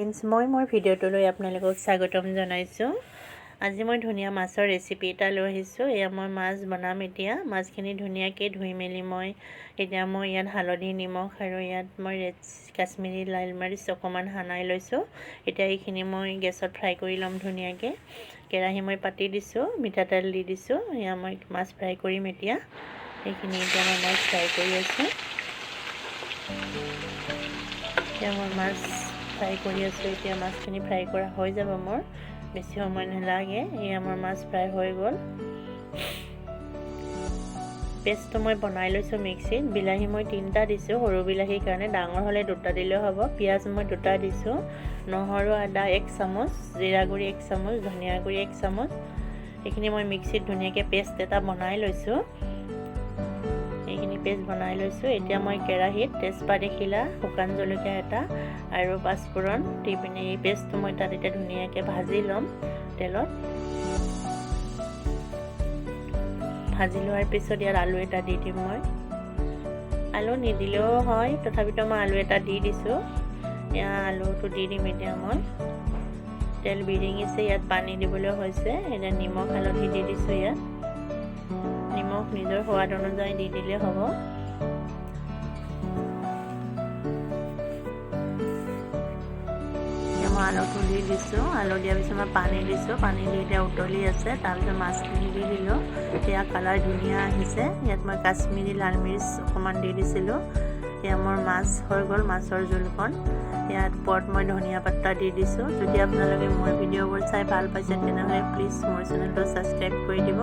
Friends, মই মোৰ ভিডিঅ'টোলৈ আপোনালোকক স্বাগতম জনাইছোঁ। আজি মই ধুনীয়া মাছৰ ৰেচিপি এটা লৈ আহিছোঁ। এয়া মই মাছ বনাম। এতিয়া মাছখিনি ধুনীয়াকৈ ধুই মেলি মই এতিয়া মই ইয়াত হালধি, নিমখ আৰু ইয়াত মই ৰেড কাশ্মীৰী লাল মৰিচ অকণমান সানাই লৈছোঁ। এতিয়া এইখিনি মই গেছত ফ্ৰাই কৰি ল'ম ধুনীয়াকৈ। কেৰাহী মই পাতি দিছোঁ, মিঠাতেল দি দিছোঁ। এয়া মই মাছ ফ্ৰাই কৰিম এতিয়া। এইখিনি এতিয়া মই মাছ ফ্ৰাই কৰি আছোঁ। এতিয়া মই মাছ ফ্ৰাই কৰি আছোঁ। এতিয়া মাছখিনি ফ্ৰাই কৰা হৈ যাব, মোৰ বেছি সময় নালাগে। এয়া মোৰ মাছ ফ্ৰাই হৈ গ'ল। পেষ্টটো মই বনাই লৈছোঁ মিক্সিত। বিলাহী মই 3টা দিছোঁ, সৰু বিলাহীৰ কাৰণে, ডাঙৰ হ'লে 2টা দিলেও হ'ব। পিঁয়াজ মই 2টা দিছোঁ, নহৰু আদা 1 চামুচ, জিৰা গুড়ি 1 চামুচ, ধনিয়া গুড়ি 1 চামুচ। এইখিনি মই মিক্সিত ধুনীয়াকৈ পেষ্ট এটা বনাই লৈছোঁ। এইখিনি পেষ্ট বনাই লৈছোঁ। এতিয়া মই কেৰাহীত তেজপাত এখিলা, শুকান জলকীয়া এটা আৰু পাঁচফোৰণ দি পিনে এই পেষ্টটো মই তাত এতিয়া ধুনীয়াকৈ ভাজি ল'ম তেলত। ভাজি লোৱাৰ পিছত ইয়াত আলু এটা দি দিম মই। আলু নিদিলেও হয়, তথাপিতো মই আলু এটা দি দিছোঁ। এয়া আলুটো দি দিম এতিয়া মই। তেল বিৰিঙিছে, ইয়াত পানী দিবলৈ হৈছে। এতিয়া নিমখ হালধি দি দিছোঁ ইয়াত। নিমখ নিজৰ সোৱাদ অনুযায়ী দি দিলে হ'ব। মই আলুটো দি দিছোঁ। আলু দিয়াৰ পিছত মই পানী দিছোঁ। পানী দি এতিয়া উতলি আছে। তাৰপিছত মাছখিনি দি দিলোঁ। এয়া কালাৰ ধুনীয়া আহিছে। ইয়াত মই কাশ্মীৰী লাল মিৰ্চ অকণমান দি দিছিলোঁ। এয়া মোৰ মাছ হৈ গ'ল, মাছৰ জোলকণ। ইয়াত ওপৰত মই ধনিয়া পাত্তা দি দিছোঁ। যদি আপোনালোকে মোৰ ভিডিঅ'বোৰ চাই ভাল পাইছে, তেনেহ'লে প্লিজ মোৰ চেনেলটো ছাবস্ক্ৰাইব কৰি দিব।